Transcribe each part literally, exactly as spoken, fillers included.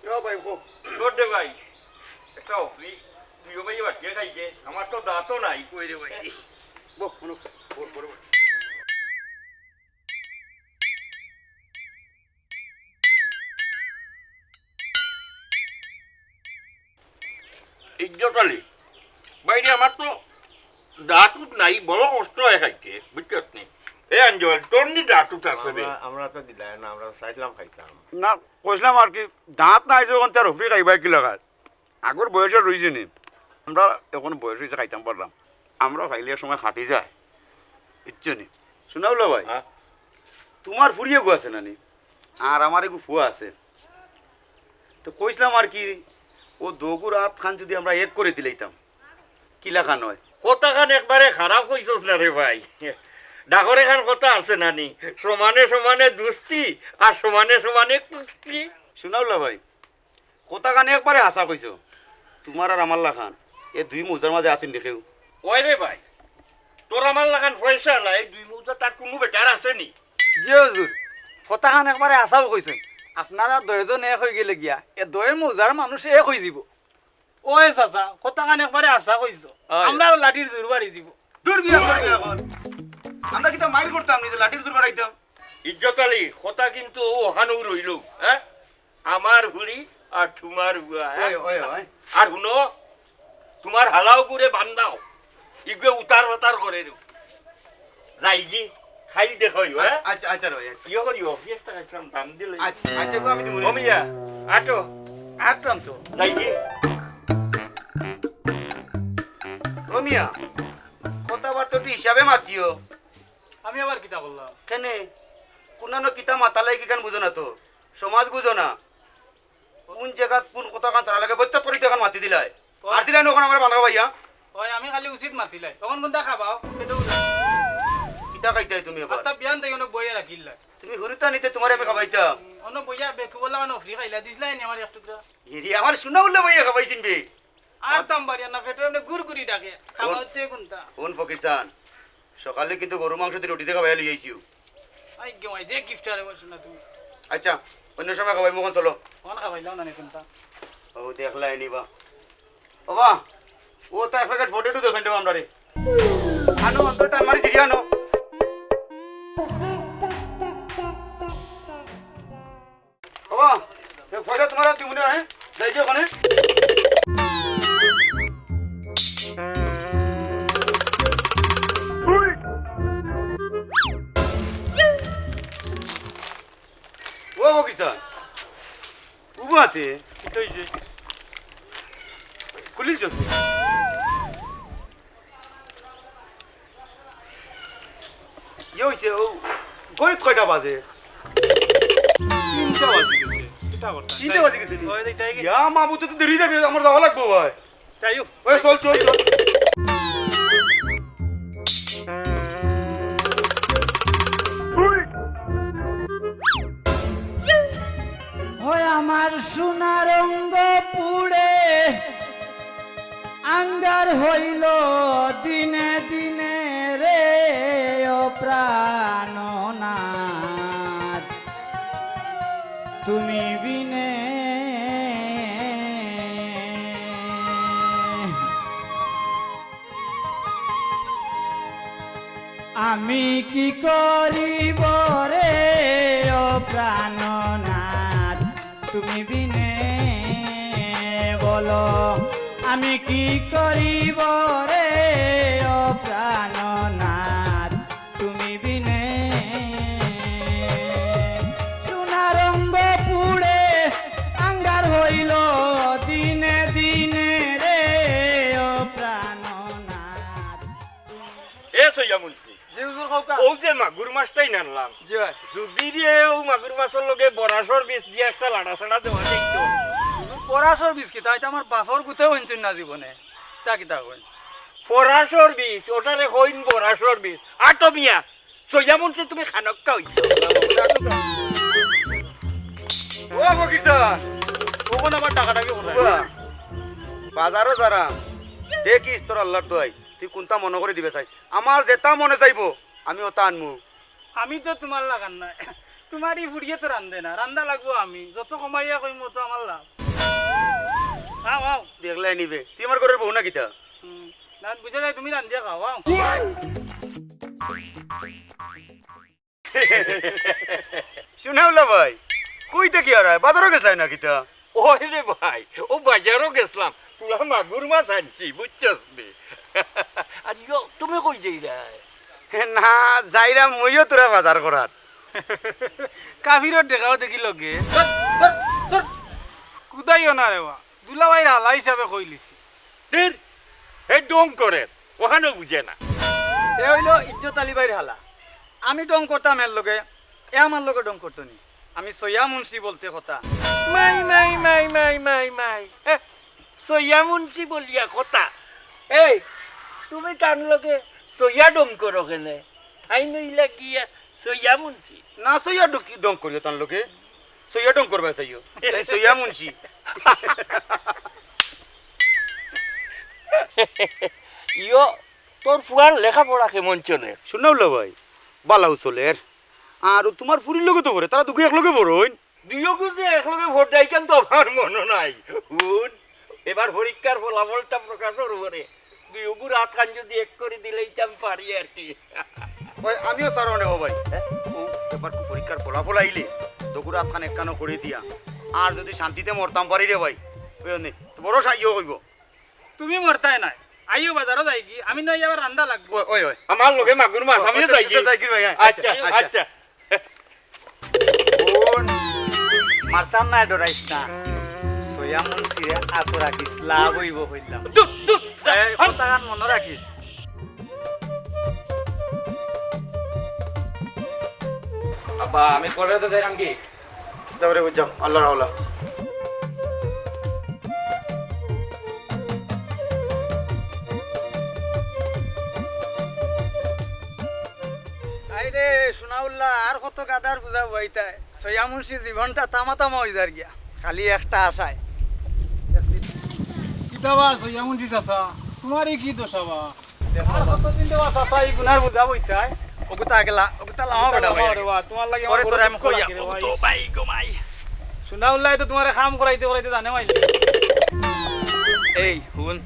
ও ভাই, কও। তোর দে ভাই, একটা অফি, তুইও ভাই বাটিয়া খাই দে, আমার তো দাঁতও নাই। কই রে ভাই? বউ, বউ, বউ, বউ। ইজ্জত আলী, বাইরে আমার তো দাঁত উত নাই, বড় কষ্ট হয় খাইতে, বুঝছস নি? এ আঞ্জল, তোর নি দাঁত উত আছে রে? আমরা, আমরা তো দিলাই না, আমরা চাইছিলাম খাইতাম। না, কইছিলাম আর কি, দাঁত নাই যখন তার অফি খাইবায় কি লাগাত? আগর বয়সে রইছে নি, আমরা এখন বয়স হইছে খাইতাম পারলাম, আমরা খাইলে এক সময় খাটি যায়, বুঝছো নি? শোনাও লো ভাই, হ্যাঁ? তোমার ফুড়ি এগু আছে না নি? আর আমার এগু ফুয়া আছে। তো কইছিলাম আর কি, ও দোগুর আত খান যদি আমরা এক করে দিলাইতাম, কিলা খান হয়? কথা খান একবারে খারাপ কইছস না রে ভাই। ডাকরে খান কথা আছে না নি, সমানে সমানে দুস্তি আর সমানে সমানে কুস্তি। শোনাও লো ভাই, কথা খান একবারে হাছা কইছো। তোমার আর আমার লাখান এ দুই মৌজার মাঝে আছেন দেখেও। ওই রে ভাই, তোর আমার লাখান পয়সাআলা, এই দুই মৌজা তার কুনু বেটার আছে নি? জি হুজুর, কথা খান একবারে হাছাউ কইছইন। আপনারা দুইজন এক অইগেলে গিয়া এ দুই মৌজার মানুষ এক অইযিবো। ওই চাচা, কথা খান একবারে হাছা কইছো। অয়। আমরা আর লাঠির জোর বাড়ি দিব। দূর বিয়া করবে এখন। আমরা কিতা মাইর করতাম নি যে লাঠির জোর বাড়াইতাম? ইজ্জত আলী, কথা কিন্তু অউ অখানউ রইলো, হ্যাঁ? আমার ফুড়ি আর তোমার ফুয়া, হ্যাঁ? ওই, ওই, ওই। আর হুনো, তোমার হালাও করে বান্ধাও, ইগুয়ে উতার পাতার করে দেও। যাইগি, খাইল দেখা অইবো, হ্যাঁ? আচ্ছা, আচ্ছা রে ভাই, আচ্ছা। ইয়ে করিও, কি একটা খাইছিলাম, দাম দিলে। আচ্ছা, আচ্ছা, গো, আমি দিমু নে। ও মিয়া, আটো। আটতাম তো। যাইগি। ও মিয়া, কথাবার্তা একটু হিসাবে মাতিও। আমি আবার কিতা করলাম? কেনে? কুনানো কিতা মাতালাই কিখান বুঝো না তো? সমাজ বুঝো না? কোন জাগাত কোন কথা খান ছাড়া লাগে, বচ্চাত করি তো এখন মাতি দিলাই। ওই। আর দিলাই না ওখানে আমার বান্ধব ভাইয়া। ওই, আমি খালি উচিত মাতিলাই। তখন কোনটা খাবাও? পেটেও না। কিতা খাইতাই তুমি আবার? আস্তা বিয়ান থেকে অনো বইয়া রাখিলাই। তুমি হুরুতা নিতে তোমারে আমি খাবাইতাম। অনো বইয়া বেকু বললা, অনো ফ্রি খাইলা, দিছলাই নি আমার এক টুকরা। এরে, আমার সোনা উল্লা ভাইয়া খাবাইছিন বে। আর দাম বাড়িয়া না, পেটে এমনি গুড়গুড়ি ডাকে। খাওয়া হচ্ছে কোনটা? কোন ফকির চান? সকালে কিন্তু গরু মাংস দি রুটি দি খাবাইয়া লই আইছিও। আই গে মাই, যে গিফট আরে বলছো না তুমি। আচ্ছা, অন্য সময় খাবাইমু, অখন চলো। অখন খাবাইলাও না নি কোনটা? ও দেখলাই নিবা। ও বা, ও তো এক প্যাকেট ফর্টি টু দেখেন দেবো আমরা রে। আনো, অন্তর টান মারি ছিড়ি আনো। বাবা, এ পয়সা তোমার আর দিমু না, হ্যাঁ? যাই গিয়া ওখানে। ও বকিসা, উবাতে। কিতা অইছে? খুলিল চশমা। ইয়ে অইছে, ও ঘড়িত কয়টা বাজে? তিনটা বাজি গেছে। কিতা করতাম? তিনটা বাজি গেছে নি? ওই, তাই, তাই কি? ইয়া, মাবুদ, তো দেরি যাবে, আমার যাওয়া লাগবো ভাই। যাই হোক। ওই, চল, চল, চল। হয় আমার সোনার অঙ্গ পুড়ে আঙ্গার হইল দিনে দিনে রে ও প্রাণনাথ, তুমি বিনে আমি কি করিব রে ও প্রাণনাথ, তুমি বিনে বলো, আমি কি করিব রে ও প্রাণনাথ, তুমি বিনে। সোনার অঙ্গ পুড়ে আঙ্গার হইল দিনে দিনে রে ও প্রাণনাথ। এ সইয়া মুন্সি, জি হুজুর, কউক্কা। অউ যে মাগুর মাছটাই নানলাম। জি ভাই। যুদি রে অউ মাগুর মাছর লগে বরাসর বিষ দিয়া একটা লাড়া ছাড়া দেওয়া যাইতো। হুজুর, বরাসর বিষ কিতা? ইতা আমার বাপর গুতেও হুনছইন না জীবনে। তা কিতা কইন? বরাসর বিষ, ওটারে কইন বরাসর বিষ। আটো মিয়া, সইয়া মুন্সি তুমি খানক্কা অইছো। ও ফকির চান। অখন আবার ডাকাডাকি করো। বাজারো যারা দেখিস তোর আল্লার দোয়াই। তুই কুনটা মনো করি দিবে চাইস? আমার যেটা মনে চাইবো, আমি ওটা আনমু। আমি তো তুমার লাখান নায়। তুমার ই ফুড়িয়ে তো রান্ধে না, রান্ধা লাগবো আমি। যত কমাইয়া কইমু, অত আমার লাভ। আও, আও। দেখলাই নিবে, তুই আমার ঘরর বউ না কিতা? হুম, না, বুঝা যায় তুমি রান্ধিয়া খাও, আও। সুনাউল্লা ভাই, কই থাকি আর আয়? বাজারো গেছলায় না কিতা? ওই রে ভাই, অউ বাজারো গেছলাম, থুড়া মাগুর মাছ আনছি, বুঝছস নি? আর ইয়ো, তুমি কই যাইরায়? না, যাইরাম মুইও থুড়া বাজার করাত। কাফিরর টেকাও দেখি লগে। ধর, ধর, ধর। কুদাইও না রে বা, দুলাভাইর হালা হিসাবে কইলিছি। ধুর, হে ঢং করের, অখানও বুঝে না। এ অইলো ইজ্জত আলী ভাইর হালা। আমি ঢং করতাম এর লগে, এ আমার লগে ঢং করতো নি। আমি সইয়া মুন্সি বলতে কথা। মাই, মাই, মাই, মাই, মাই, মাই। এ, সইয়া মুন্সি বলিয়া কথা। এই, তুমি তান লগে সইয়া ঢং করো কেনে? তাইন অইলা গিয়া সইয়া মুন্সি। না সইয়া ঢুকি-, ঢং করিও তান লগে। সইয়া ঢং করবা চাইও। তাইন সইয়া মুন্সি। ইয়ো, তোর ফুয়ার লেখাপড়া কেমন চলের? সুনাউল্লা ভাই, বালাউ চলের। আর তুমার ফুড়ির লগে তো পড়ে, তারা দুগু একলগে পড়ইন। দুইওগু যে একলগে পড়তা, ইখান তো আমার মনো নাই। হুন, এবার পরীক্ষার ফলাফলটা প্রকাশ অওয়ার পরে দুইওগুর আতখান যুদি এক করি দিলাইতাম পারি আর কি। ওই, আমিও স্যার অনে, ও ভাই। হ্যাঁ? ও, এবার পরীক্ষার ফলাফল আইলে দুইওগুর আতখান একখানো করি দিয়া, আর যুদি শান্তিতে মরতাম পারি রে ভাই, বুঝছনি? তো বড় সাহায্য অইবো। তুমি মরতায় নায়, আইও বাজারো যাইগি, আমি নাইলে আবার রান্ধা লাগবো। ওই, ওই, ওই। আমার লগে মাগুর মাছ, আমিও আচ্ছা, যাইগি। আচ্ছা, যাইগি ভাই, হ্যাঁ, আচ্ছা, আচ্ছা, আচ্ছা। আচ্ছা। হুন, মারতাম নায়, ডরাইস না। সইয়া মুন্সিরে আতো রাখিস, লাভ অইবো কইলাম। দূর, দূর, এই কথাখান মনো রাখিস। আব্বা, আমি কলেজো যাইরাম কি? যাও রে, বুঝ যাও, আল্লাহর হাওলা। আইরে, সুনাউল্লা, আর কত গাধার বুঝা বইতায়? সইয়া মুন্সি জীবনটা তামা তামা অই যার গিয়া। খালি একটা আশায়। কিতা বা সইয়া মুন্সি চাচা, তুমার ই কি দশা বা? আর কতদিন দেবা চাচা ই গুনার বুঝা বইতায়? ওগুতা আগলা, ওগুতা লামা বেটা ভাই। আরে বা, তুমার লাগি পরে আমার তোরে বড় আমি দুঃখ কইয়া, লাগে রে ভাই। ওগুতো ভাই গো মাই। সুনাউল্লায় তো তুমারে কাম করাইতে করাইতে জানে মাইলে। এই, হুন।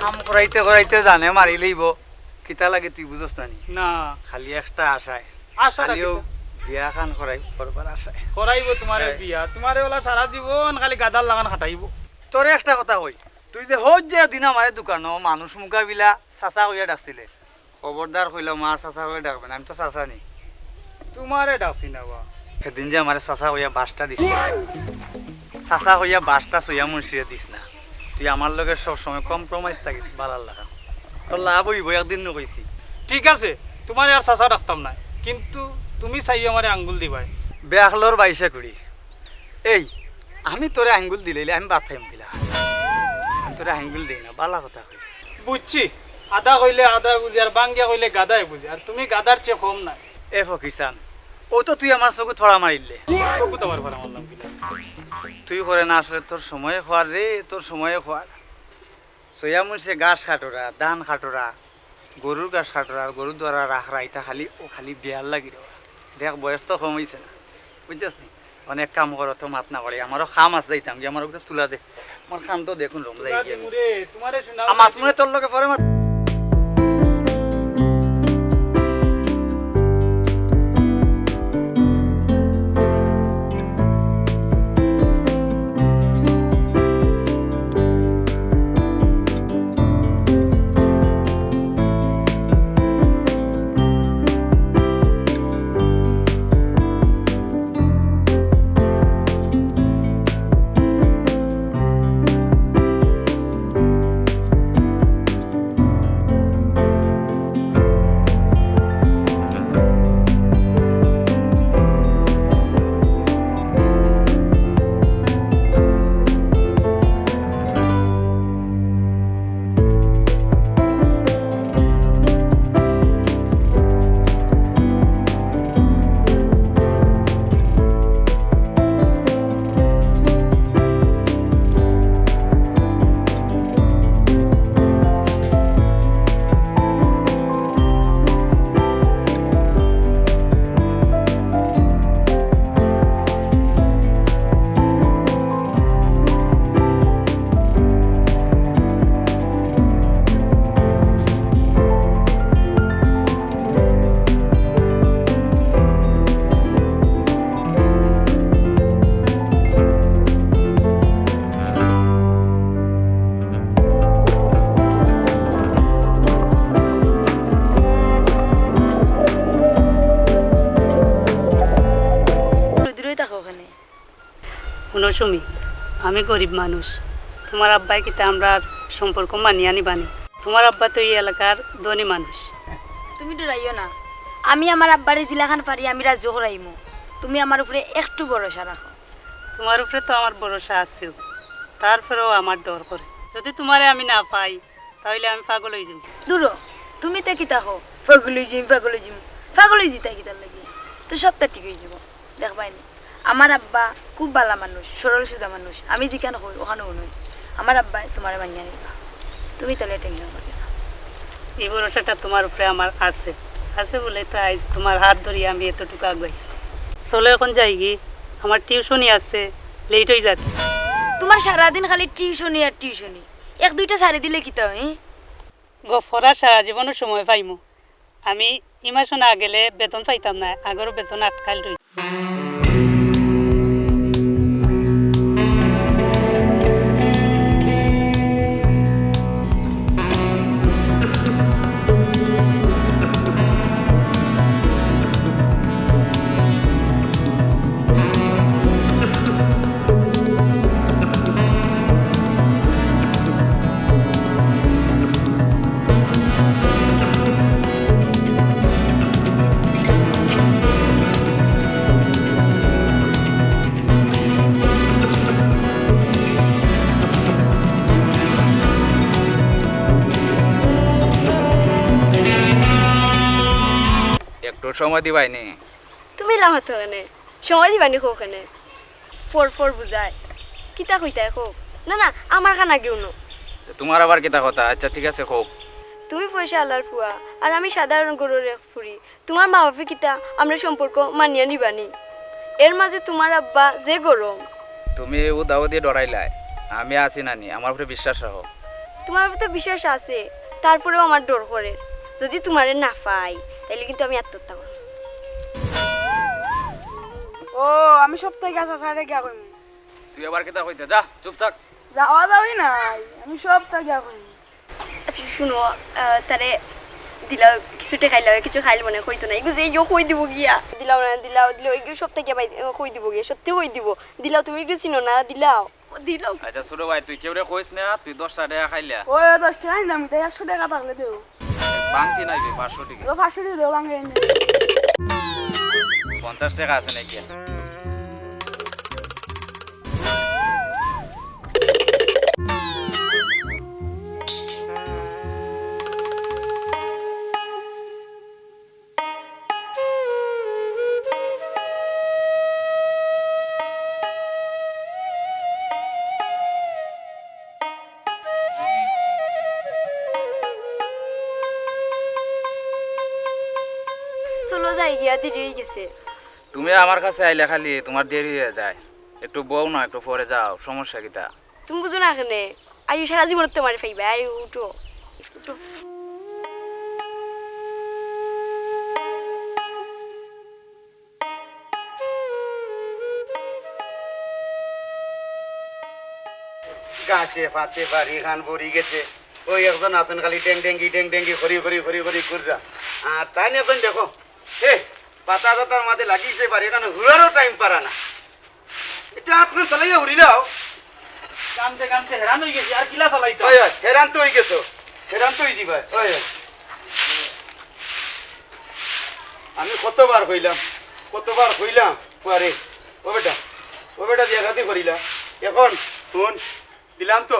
কাম করাইতে করাইতে জানে মারিলাইবো। কিতা লাগে তুই বুঝস না নি? না। খালি একটা আশায়। আশা খালি রাখি অউ তো। বিয়া খান করাই, করবার আশায়। করাইবো তুমারে হ্যাঁ। বিয়া। তুমারে অলা সারা জীবন খালি গাধার লাখান খাটাইবো। তোরে একটা কথা কই, তুই যে হউর যে দিন আমারে দোকানো মানুষ মুকাবিলা চাচা কইয়া ডাকছিলে, খবরদার কইলাম আর চাচা কইয়া ডাকবে না, আমি তো চাচা নি। তুমারে ডাকছি না বা। সেদিন যে আমারে চাচা কইয়া বাসটা দিস, চাচা কইয়া বাসটা সইয়া মুন্সিরে দিস না। তুই আমার লগে সব সময় compromise থাকিস, বালার লাগা। তোর লাভ অইবো, একদিন নু কইছি। ঠিক আছে, তুমারে আর চাচা ডাকতাম না, কিন্তু তুমি চাইও আমারে আঙ্গুল দিবায়। বেআক্কলর বাইশা কুড়ি। এই, আমি তোরে আঙ্গুল দিলাইলে আমি ভাত খাইমু কিলা? আমি তোরে আঙ্গুল দেই না, বালা কথা কই। বুঝছি, আধা কইলে আধায় বুঝে, আর ভাঙ্গিয়া কইলে গাধায় বুঝে, আর তুমি গাধার চেয়ে কম নায়। এ ফকিরছান, অউ তো তুই আমার চকুত ফাড়া মারিলে। চকুত আবার ফাড়া মারলাম কিলা? তুই করে না আসলে তোর সময়ে খোয়ার রে, তোর সময়ে খোয়ার। সইয়া মুন্সিয়ে ঘাস কাটোরা, ধান কাটোরা, গরুর ঘাস কাটোরা, আর গরুর দ্বারা রাখরা, ইতা খালি, অউ খালি বিয়ার লাগি রে। দেখ, বয়স তো কম অইছে না, বুঝছস নি? অনে এক কাম কর, অত মাত না বাড়াই, আমারও কাম আছে, যাইতাম গি, আমার অগুতা তুলা দে, আমার কান তো দেখুন রম যাই গিয়া। দিমু রে, তুমারে শোনা আমার তুমে তোর লগে পরে মাত। সুমি, আমি গরিব মানুষ, তুমার আব্বায় কিতা আমরার সম্পর্ক মানিয়া নিবানি? তুমার আব্বা তো ই এলাকার ধনী মানুষ। তুমি ডরাইও না, আমি আমার আব্বারে যেলাখান পারি আমি রাজি করাইমু। তুমি আমার উপরে একটু ভরসা রাখো। তুমার উপরে তো আমার ভরসা আছেউ, তারপরেও আমার ডর করে। যদি তুমারে আমি না পাই, তাইলে আমি পাগল অইযিমু। দুরো, তুমি তে কিতা কও? পাগল অইযিমু, পাগল অইযিমু। পাগল অইযিতায় কিতার লাগি? তো সবতা ঠিক অইযিবো। দেখবায়নি, আমার আব্বা খুব ভালা মানুষ, সরল সুজা মানুষ। আমি যেখান কই, অখান হুনইন। আমার আব্বায় তুমারে মানিয়া নিবা। তুমি তাইলে tension করিও না। ই ভরসাটা তুমার উপরে আমার আছে, আছে বুলেই তো আইজ তুমার হাত ধরি আমি এতটুকু আগাইছি। চলো অখন যাইগি, আমার টিউশনি আছে, late অইযার। তুমার সারাদিন খালি টিউশনি আর টিউশনি। এক দুইটা ছাড়ি দিলে কিতা অয়, ই? গফরা সারা জীবনও সময় পাইমু। আমি ই মাসো না গেলে বেতন পাইতাম না, আগরও বেতন আটকাইল রইছে। একটু সময় দিবায়নি? তুমি লামাতো কেনে? সময় দিবায়নি কও কেনে? পর পর বুঝায়। কিতা কইতায় কও? না, না, আমার কান আগেউ হুনো। তুমার আবার কিতা কথা? আচ্ছা, ঠিক আছে, কও। তুমি পয়সাআলার ফুয়া, আর আমি সাধারণ ঘরর এক ফুড়ি। তুমার মা-বাফে কিতা আমরার সম্পর্ক মানিয়া নিবানি? এর মাঝে তুমার আব্বা যে গরম। তুমি উদাউদি ডরাইলায়, আমি আছি নানি, আমার উপরে বিশ্বাস রাখো। তুমার উপরে তো বিশ্বাস আছে, তারপরেও আমার ডর করের। যদি তুমারে না পাই, তাইলে কিন্তু আমি আত্মহত্যা করমু। ও, আমি সবতা গিয়া চাচারে গিয়া কইমু। তুই আবার কিতা কইতে? যা, চুপ থাক। যাওয়া যাওয়ি নাই, আমি সবতা গিয়া কইমু। আচ্ছা, হুনো, আহ, তারে দিলাও, কিছু টেকা দিলাও, কিছু খাইল মনে কইতো না। ইগু যে ইয়ো কই দিবো গিয়া। দিলাও না, দিলাও, দিলাও, ইগু সবতা গিয়া বাই-, কই দিবো গিয়া, সত্যি কই দিবো। দিলাও, তুমি ইগু চিনো না, দিলাও। দিলাও। আচ্ছা, ছোট ভাই, তুই কেউরে কইস না, তুই দশটা টেকা খাইলা। ওই, দশ টেকা আনলাম, ইটা একশো টেকা থাকলে দেও। ভাংতি নাই বে, পাঁচশো টেকা। ও, পাঁচশো টেকা দেও, ভাঙে এনে। পঞ্চাশ টেকা আছে নাকি? চলো যাই গিয়া, দেরি অই গেছে। তুমি আমার কাছে আইলে খালি তুমার দেরি অইয়া যায়। একটু বও না, একটু পরে যাও, সমস্যা কিতা? তুমি বুঝো না কেনে? আইও, সারা জীবন তুমারে পাইবা। আইও, উঠো, উঠো। ঘাসে পাতে বাড়িখান ভরি গেছে। ওই একজন আছেন খালি ডেং ডেঙ্গি, ডেং ডেঙ্গি করি, করি, করি, করি ঘুররা। আর তাইন অখন দেখো, এ, পাতা টাতার মাঝে লাগিছে বাড়িখান, হুড়ারও time পারা না। একটু আতখান চালাইয়া হুড়িলাও। কামতে কামতে হেরান অই গেছি, আর কিলা চালাইতাম? ওই, ওই, হেরান তো অই গেছো, হেরান তো অই যিবায়। ওই, ওই। আমি কতবার কইলাম, কতবার কইলাম, পুয়ারে, ও বেটা, ও বেটা, বিয়া শাদি করিলা। অখন হুন, দিলাম তো,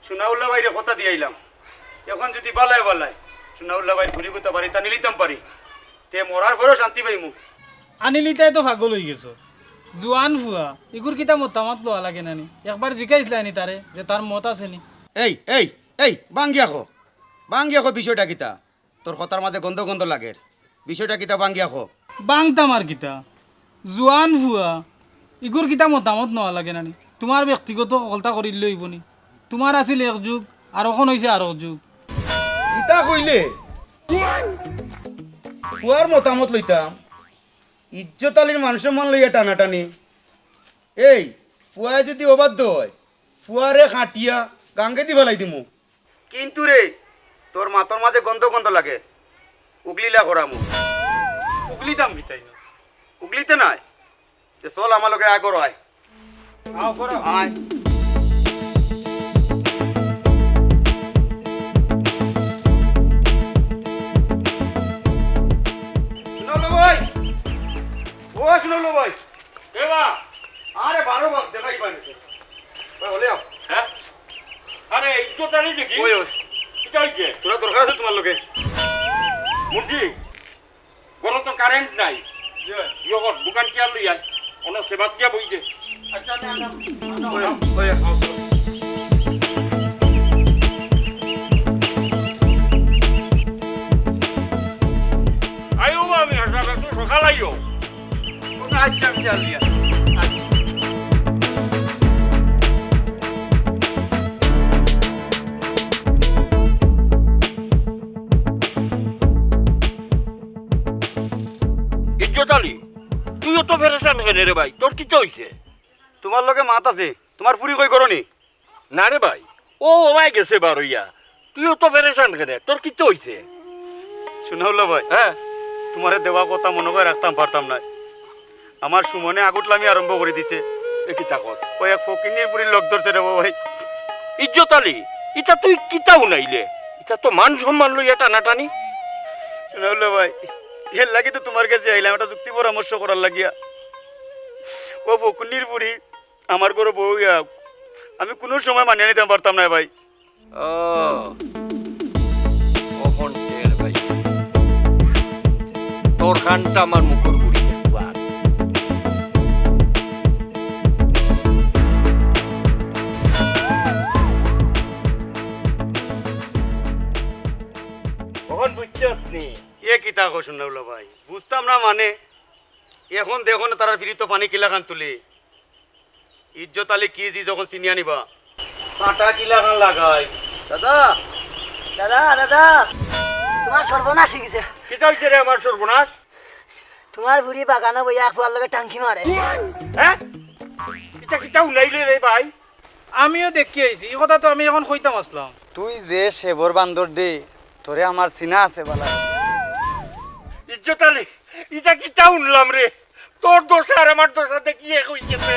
সুনাউল্লা ভাইরে কথা দিয়া আইলাম। অখন যুদি বালায় বালায় সুনাউল্লা ভাইর ফুড়িগুতা বাড়িত আনিলিতাম পারি, তে মরার পরেও শান্তি পাইমু। আনিলিতায় তো পাগল অই গেছো। জুয়ান ফুয়া, ইগুর কিতা মতামত লওয়া লাগে নানি? একবার জিকাইছলায়নি তারে যে তার মত আছে নি? এই, এই, এই, ভাঙ্গিয়া কও, ভাঙ্গিয়া কও বিষয়টা কিতা? তোর কথার মাঝে গন্ধ গন্ধ লাগের। বিষয়টা কিতা ভাঙ্গিয়া কও। ভাংতাম আর কিতা? জুয়ান ফুয়া, ইগুর কিতা মতামত নেওয়া লাগে না নি? তুমার ব্যক্তিগত হকলতা করিলে অইবো নি? তুমার আছিল এক যুগ, আর অখন অইছে আরক যুগ। কিতা কইলে? ফুয়ার মতামত লইতাম? ইজ্জত আলির মান সম্মান লইয়া টানাটানি। এই, ফুয়ায় যুদি অবাধ্য অয়, ফুয়ারে কাটিয়া গাঙ্গেদি ফালাই দিমু। কিন্তু রে, তোর মাতর মাঝে গন্ধ গন্ধ লাগে। উগলিলা করামু। উগলিতাম কিতাই না? উগলিতে নায়। তে চল আমার লগে আগর আয়। আও, করো। আয়। শুনো লো ভাই, ও শুনো লো ভাই। এ বা। আরে বারো বা, দেখাই পাই না। ভাই, বলে আও। হ্যাঁ? আরে, ইজ্জত আলী দেখি। ওই, ওই। এটা হইছে। তোরা দরকার আছে তোমার লোকে। মুন্সি, ঘরো তো কারেন্ট নাই। জি। ইয়ে কর, দোকান চেয়ার লই আয়। অনো সেবাত গিয়া বই দে। আচ্ছা, আমি আনলাম। ওই, ওই, আও। আইও, আমি হাঁটা, তুই সকাল আইও। ওটা আজকে আমি চাল দিয়া। আচ্ছা। ইজ্জত আলী, তুই অত পেরেশান কেনে রে ভাই? তোর কিতা অইছে? তোমার লগে মাত আছে, তোমার ফুরি কই করনি? না রে ভাই, ও ওবায় গেছে বার অইয়া। তুই অত পেরেশান কেনে? তোর কিতা অইছে? সুনাউল্লা ভাই, হ্যাঁ? তোমারে দেওয়া কথা মনো করি রাখতাম পারতাম নায়। আমার সুমনে আগুটলামি আরম্ভ করি দিছে। এ কিতা কর? ওই এক ফকিন্নির ফুরির লগ ধরছে রে ভাই। ইজ্জত আলী, ইটা তুই কিতা হুনাইলে? ইটা তো মান সম্মান লইয়া টানাটানি। সুনাউল্লা ভাই, এর লাগি তো তোমার গেছে আইলাম, একটা যুক্তি পরামর্শ করার লাগিয়া। ও ফকিন্নির ফুরি আমার ঘরো বউ অইয়া আমি কুনু সময় মানিয়া নিতাম পারতাম নায় ভাই। ও, অখন টের পাইছি। তোর কানটা আমার মুখর ঘুরি একবার। অখন বুঝছস নি? এ কিতা কও সুনাউল্লা ভাই? বুঝতাম না মানে, অখন দেখো না তারার ফিরিত পানি কিলাখান তুলি। ইজ্জত আলী কি জি যখন চিনিয়া নিবা। চাটা কিলাখান লাগাই। দাদা, দাদা, দাদা, তোমার সর্বনাশ অই গেছে। কিতা অইছে রে আমার সর্বনাশ? তোমার ফুরি বাগানো বইয়া এক ফুয়ার লগে টাঙ্কি মারে। হ্যাঁ? ইটা কিতা হুনাইলে রে ভাই? আমিও দেখি আইছি, ই কথা তো আমি অখন কইতাম আসলাম। তুই যে সেবর বান্দর দে, তোরে আমার চিনা আছে বালা। ইজ্জত আলী, ইটা কিতা হুনলাম রে? তোর দশা আর আমার দশা দেখি এক অই গেছে।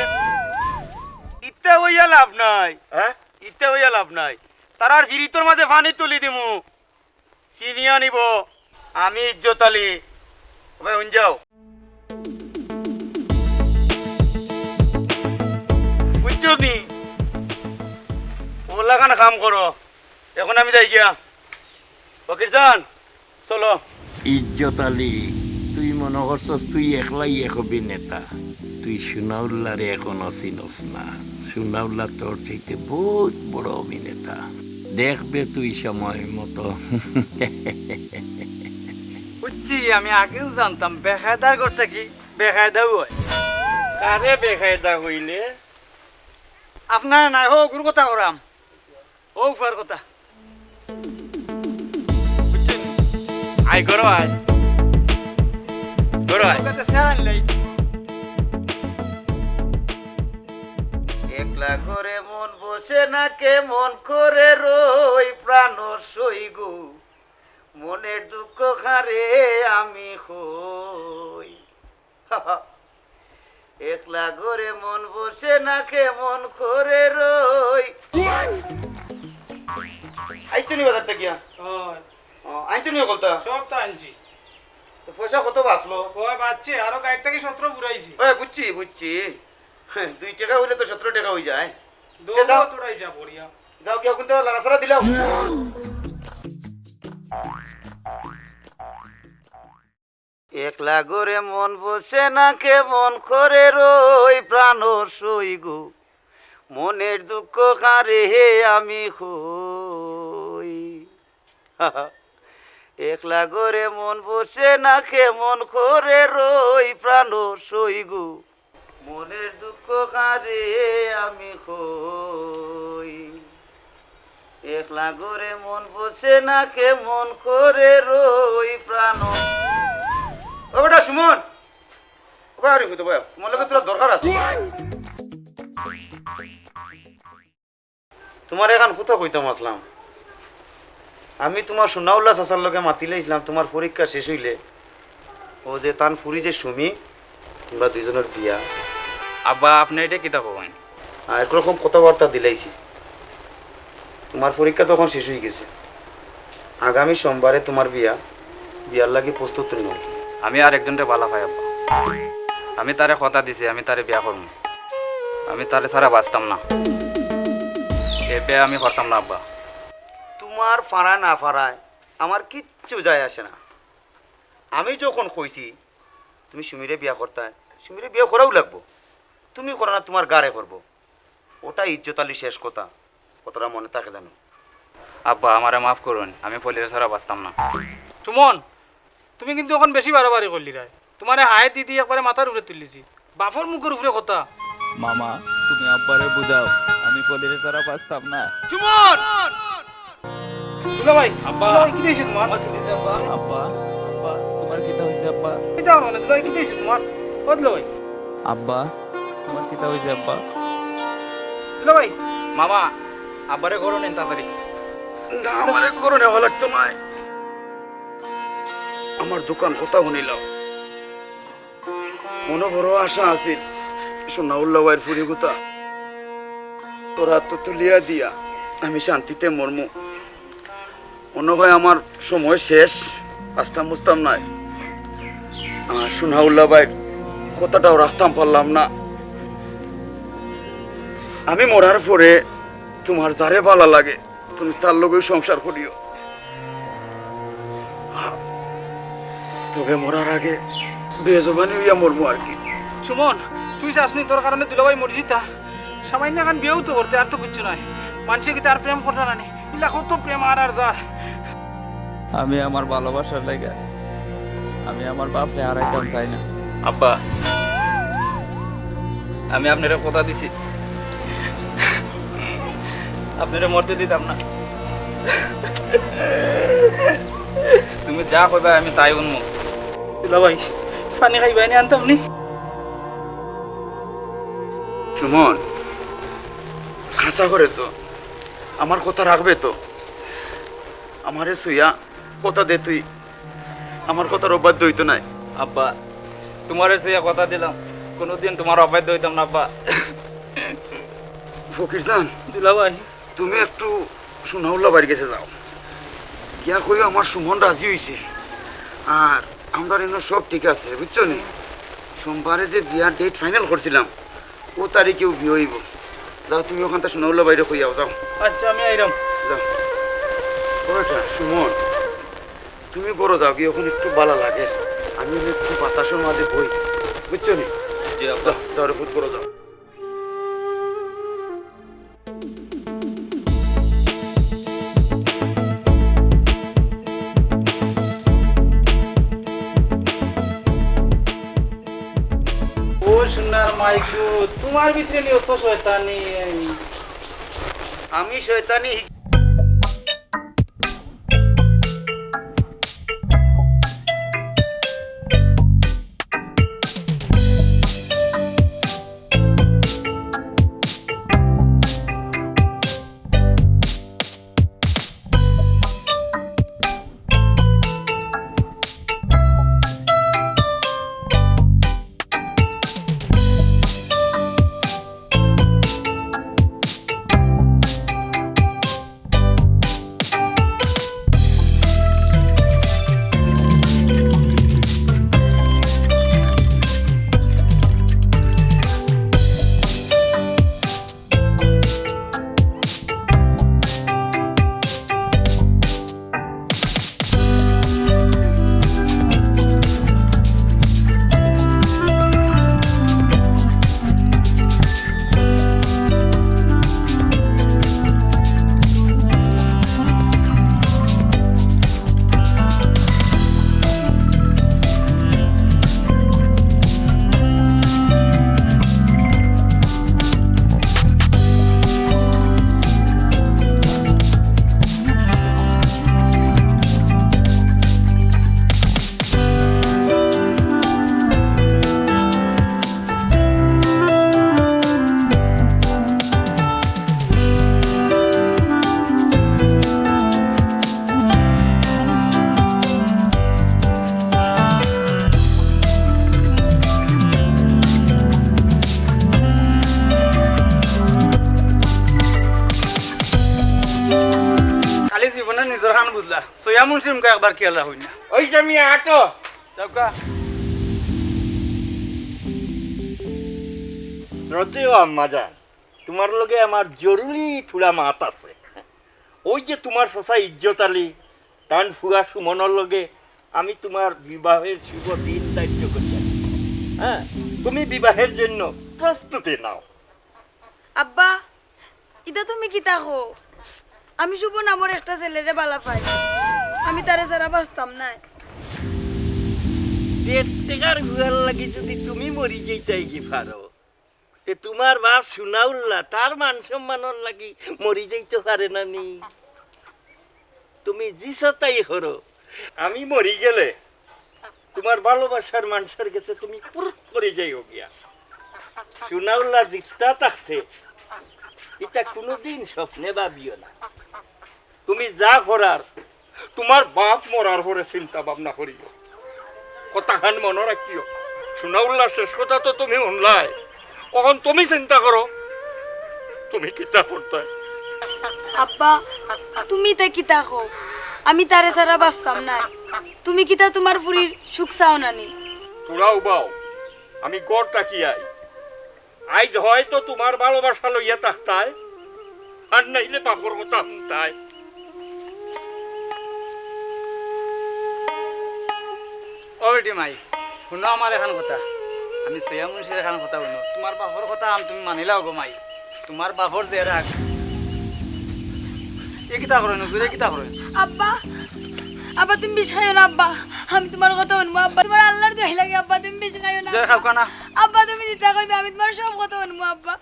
ইতা অইয়া লাভ নাই। হ্যাঁ? ইতা অইয়া লাভ নাই। তারার ফিরিতর মাঝে পানি তুলি দিমু। চিনিয়া নিবো। আমি ইজ্জত আলী। ও ভাই, হুন যাও। বুঝছো নি? অলাখান কাম করো। অখন আমি যাই গিয়া। ফকির চান, চলো। ইজ্জত আলী, তুই মনো করছস তুই একলাই এক অভিনেতা? তুই সুনাউল্লারে অখনো চিনস না। সুনাউল্লা তোর চাইতে বউত বড় অভিনেতা। দেখবে তুই সময় মতো। বুঝছি, আমি আগেউ জানতাম বেকায়দার ঘর থাকি বেকায়দাউ অয়। কারে বেকায়দা কইলে? আপনার নায়, হো, গুরু কথা করাম। ও ফুয়ার কথা। বুঝছইন? আয়, ঘরো আয়। ঘরো আয়। ওর কাছে স্যার আনলাই। একলা ঘরে মন বসে না, কেমন করে রই প্রাণ সই গো, মনের দুঃখ কারে আমি কই। একলা ঘরে মন বসে না, কেমন করে রই। আইছো নি বাজার থাকিয়া? অয়। ও, আনছো নি হকলতা? সব তো আনছি। তো পয়সা কত বাঁচলো? ও বাঁচছে, আরো গাড়ি থাকি সতেরো ফুরাইছি। ওই, বুঝছি, বুঝছি। দুই টেকা অইলে তো সতেরো টেকা অই যায়। দৌড় তে যাও। তোরাই যা বড়িয়া। যাও, কেউ কিন্তু লাড়াছাড়া দিলাও। একলা ঘরে মন বসে না, কেমন করে রই প্রাণ সই গো, মনের দুঃখ কারে হে আমি কই। একলা ঘরে মন বসে না, কেমন করে রই প্রাণ সই গো, মনের দুঃখ কারে আমি কই। একলা ঘরে মন বসে না, কেমন করে রই প্রাণ। ও বেটা সুমন, ও ভাই, আরে কইতো ভাই, তোমার লগে তোরা দরকার আছে। তোমার এখান কথা কইতাম আসলাম। আমি তোমার সুনাউল্লা চাচার লগে মাতিলাইছিলাম, তোমার পরীক্ষা শেষ অইলে ও যে তান ফুরি যে সুমি, তোমরা দুইজনের বিয়া। আব্বা, আপনে ইটা কিতা কইন? আহ, একরকম কথাবার্তা দিলাইছি। তুমার পরীক্ষা তো অখন শেষ অইগেছে। আগামী সোমবারে তুমার বিয়া, বিয়ার লাগি প্রস্তুত নও। আমি আর একজনরে ভালা পাই আব্বা। আমি তারে কথা দিছি, আমি তারে বিয়া করমু। আমি তারে ছাড়া বাঁচতাম না। এ বিয়া আমি করতাম না আব্বা। তুমার পারা না পারায় আমার কিচ্ছু যায় আসে না। আমি যখন কইছি তুমি সুমিরে বিয়া করতায়, সুমিরে বিয়া করাউ লাগবো। তুমি করো না, তুমার গারে করবো। ওটা ইজ্জত আলী শেষ কথা, কথাটা মনে থাকে জানো। আব্বা, আমারে মাফ করুন, আমি পলিরে ছাড়া বাঁচতাম না। সুমন, তুমি কিন্তু অখন বেশি বাড়াবাড়ি করলিরায়। তুমারে হায় দিদি একবারে মাথার উপরে তুলিলিছি, বাপর মুখর উপরে কথা। মামা, তুমি আব্বারে বুঝাও, আমি পলিরে ছাড়া বাঁচতাম না। সুমন! দুলাভাই, আব্বা। দুলাভাই, কিতা অইছে তুমার? আমার কিতা অইছে, আব্বা? আব্বা, আব্বা, তুমার কিতা অইছে, আব্বা? কিতা অইছে মানে? দুলাভাই, কিতা অইছে তুমার? ও দুলাভাই। আব্বা, তুমার কিতা অইছে, আব্বা? দুলাভাই। মামা, আব্বারে ঘরো নেন তাড়াতাড়ি। না, আমারে ঘরো নেওয়া লাগতো নায়। আমার দুখান কথা হুনিলাও। মনো বড় আশা আছিল, সোনাউল্লা ভাইর ফুড়িগুতা তোর আতো তুলিয়া দিয়া আমি শান্তিতে মরমু। মনো অয় আমার সময় শেষ, বাঁচতাম বুঝতাম নায়। আর সোনাউল্লা ভাইর কথাটাও রাখতাম পারলাম না। আমি মরার পরে তুমার যারে ভালা লাগে, তুমি তার লগেউ সংসার করিও। তবে মরার আগে বেজবানি অইয়া মরমু আর কি। সুমন, তুই চাসনি তোর কারণে দুলাভাই মরি যিতা? সামাইন্য এখান বিয়াউ তো করতে, আর তো কিচ্ছু নায়। মানষে কিতা আর প্রেম করতা নানি? ইলা কত প্রেম আর আর যার। আমি আমার ভালোবাসার লাগি, আমি আমার বাপরে হারাইতাম চাই না। আব্বা, আমি আপনারে কথা দিছি, আপনারে মরতে দিতাম না। তুমি যা কইবা আমি তাই হুনমু। দুলাভাই, পানি খাইবায় নি, আনতাম নি? সুমন, হাছা করে তো, আমার কথা রাখবে তো? আমারে ছুইয়া কথা দে তুই, আমার কথার অবাধ্য অইতো নায়। আব্বা, তুমারে ছুইয়া কথা দিলাম, কুনুদিন তুমার অবাধ্য অইতাম না আব্বা। ফকির জান, দুলাভাই। তুমি একটু সোনাউল্লা ভাইর গেছে যাও, গিয়া কইও আমার সুমন রাজি অইছে, আর আমরার ইনো সব ঠিক আছে, বুঝছো নি? সোমবারে যে বিয়ার date final করছিলাম, ও তারিখেউ বিয়া অইবো। যাও, তুমি অখানতা সোনাউল্লা ভাইরে কইয়াও, যাও। আচ্ছা, আমি আইরাম। যাও। ও বেটা, সুমন, তুমি ঘরো যাও, গিয়া অখন একটু ভালা লাগে। আমি অনে একটু বাতাসর মাঝে বই, বুঝছো নি? জি, আব্বা। যাও, যাও রে পুত, ঘরো যাও। ও সোনার মাইকু, তুমার ভিতরে নি অত শয়তানি? আমি শয়তানি? জীবনে নিজর খান বুঝলা, সইয়া মুন্সির মুখে একবার খেয়াল রাখইন না। ওই যে মিয়া, আটো। যাউক্কা। শ্রদ্ধেয় আম্মাজান, তুমার লগে আমার জরুরি থুড়া মাত আছে। ওই যে তুমার চাচা ইজ্জত আলী, তান ফুয়া সুমনর লগে আমি তুমার বিবাহের শুভ দিন ধার্য করিয়ার। হ্যাঁ, তুমি বিবাহের জন্য প্রস্তুতি নাও। আব্বা, ইতা তুমি কিতা কও? আমি শুভ নামর একটা ছেলেরে বালা পাই, আমি তারে ছাড়া বাঁচতাম নায়। দেড় টেকার ফুয়ার লাগি যদি তুমি মরি যাইতায় গি পারো, তে তুমার বাপ সুনাউল্লা তার মান সম্মানর লাগি মরি যাইতো পারে না নি? তুমি যেতা চাও করো, আমি মরি গেলে তুমার ভালোবাসার মানুষর গেছে তুমি পুরুত করি যাইও গিয়া। সুনাউল্লা জিন্দা থাকতে ইতা কুনুদিন স্বপ্নে ভাবিও না। তুমি যা করার, তুমার বাপ মরার পরে চিন্তা ভাবনা করিও। কথাখান মনো রাখিও। সুনাউল্লার শেষ কথা তো তুমি হুনলায়, অখন তুমি চিন্তা করো, তুমি কিতা করতায়? আব্বা, তুমি ইতা কিতা কও? আমি তারে ছাড়া বাঁচতাম নায়। তুমি কিতা তুমার ফুরির সুখ চাও না নি? থুড়া উবাও, আমি ঘর থাকি আই। আইজ হয়তো তুমার ভালোবাসা লইয়া থাকতায়, আর নাইলে বাপর কথা হুনতায়। ও বেটি মাই, হুনো আমার এখান কথা। আমি সইয়া মুন্সির এখান কথা হুনো। তুমার বাপর কথা আম তুমি মানিলাও গো মাই। তুমার বাপর যে রাগ। এ কিতা করইন, হুজুরে কিতা করইন? আব্বা, আব্বা তুমি বিষ খাইও না আব্বা। আমি তুমার কথা হুনমু আব্বা। তুমার আল্লার দোহাই লাগে আব্বা, তুমি বিষ খাইও না। জয় খাও না। আব্বা তুমি যেতা কইবায় আমি তুমার সব কথা হুনমু আব্বা।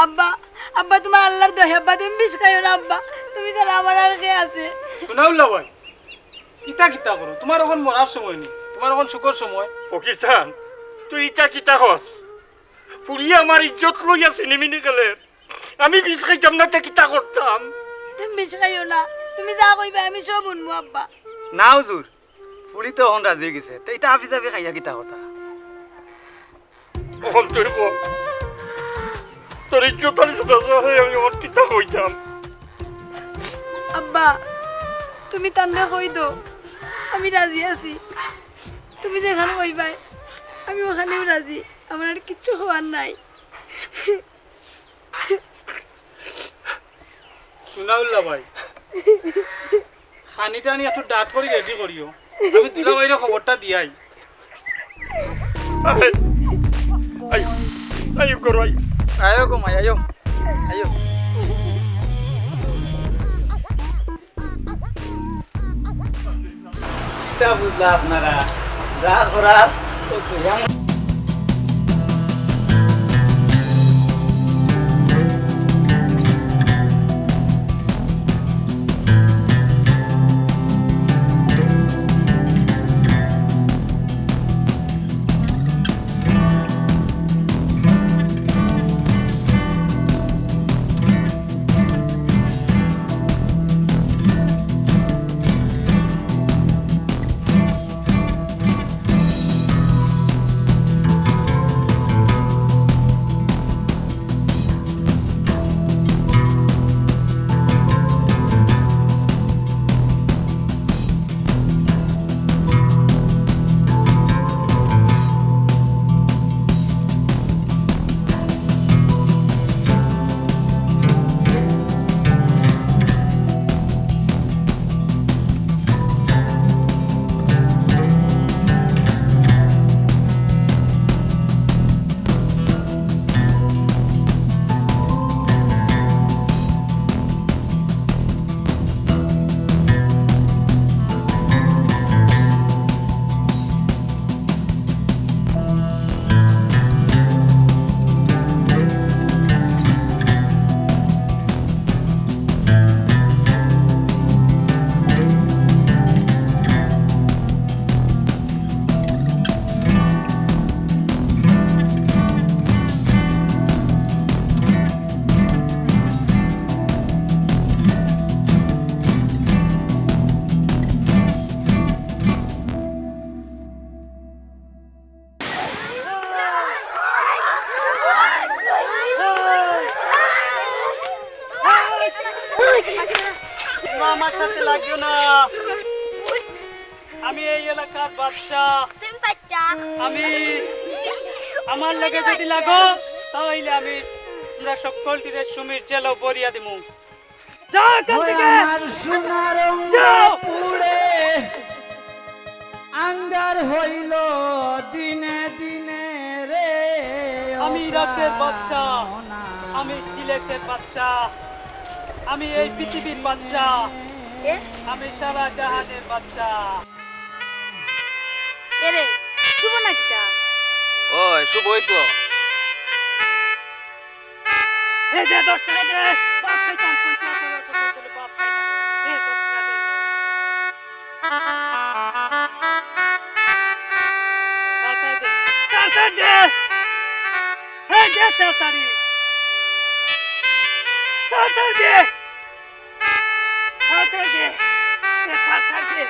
আব্বা, আব্বা তুমার আল্লার দোহাই আব্বা, তুমি বিষ খাইও না আব্বা। তুমি ছাড়া আমার আর কে আছে? সুনাউল্লা ভাই, ইতা কিতা করো? তুমার অখন মরার সময় নি, তুমার অখন সুখর সময়। ফকির চান, তুই ইতা কিতা কস? ফুরিয়ে আমার ইজ্জত লইয়া ছিনিমিনি গেলে, আমি বিষ খাইতাম না, তে কিতা করতাম? তুমি বিষ খাইও না, তুমি যা কইবায় আমি সব হুনমু আব্বা। না হুজুর, ফুরি তো অখন রাজি অই গেছে, তে ইতা হাবিজাবি খাইয়া কিতা করতা? অখন তুই ক, তোর ইজ্জত আর ইজ্জত আছে, আমি অখন কিতা কইতাম? আব্বা, তুমি তানরে কই দেও, আমি রাজি আছি। তুমি যেখান কইবায়, আমি অখানেউ রাজি। আমার আর কিচ্ছু কওয়ার নাই। সুনাউল্লা ভাই, খানি টানি একটু ডাট করি রেডি করিও, আমি দুলাভাইরে খবরটা দিয়াই। আয়, আয়, আয়, করো, আয়। আয়ো গো মাই, আয়ো, আয়ো। কিতা বুঝলা আপনারা? যা করার, ও সুজান। তোমরা আমার সাথে লাগিও না। আমি এই এলাকার বাদশা। তুমি বাচ্চা। আমি, আমার লগে যদি লাগো, তাহলে আমি তোমরা সকলটিরে সুমির জেলো ভরিয়া দিমু। যাও এখান ওই থেকে। আমার সোনার অঙ্গ যাও। পুড়ে আঙ্গার হইল দিনে দিনে রে। ও আমি ইরাকের বাদশা, প্রাণনা। আমি সিলেটের বাদশা, আমি এই পৃথিবীর বাদশা, এ? আমি সারা জাহানের বাদশা। এরে, শুভ না কিতা? ও, শুভই তো। এই দে, দশ টাকা দে। বাপ খাইতাম, পঞ্চাশ টাকা করে বাপ খাই না। দে, দশ টাকা দে। তাড়াতাড়ি দে। তাড়াতাড়ি দে। এই দে, তাড়াতাড়ি। তাড়াতাড়ি দে। তাড়াতাড়ি দে। দে, তাড়াতাড়ি দে।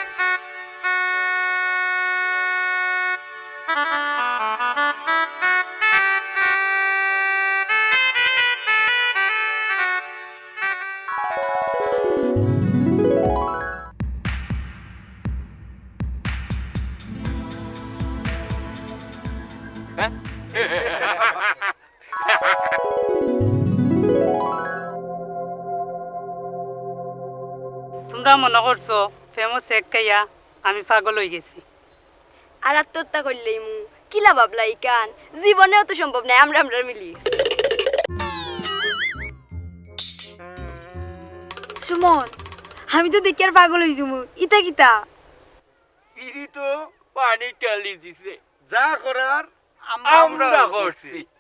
তোমরা মনে করছো প্রেমো সেক খাইয়া আমি পাগল অই গেছি। আর আত্মহত্যা করলেই মু কিলা বাবলা ইখান, জীবনেও তো সম্ভব নায় আমরা আমরার মিলি। সুমন, আমি তো দেখিয়ার পাগল অই যামু, ইতা কিতা? পিড়ি তো পানি টালি দিছে। যা করার আমরা আমরা করছি। করছি।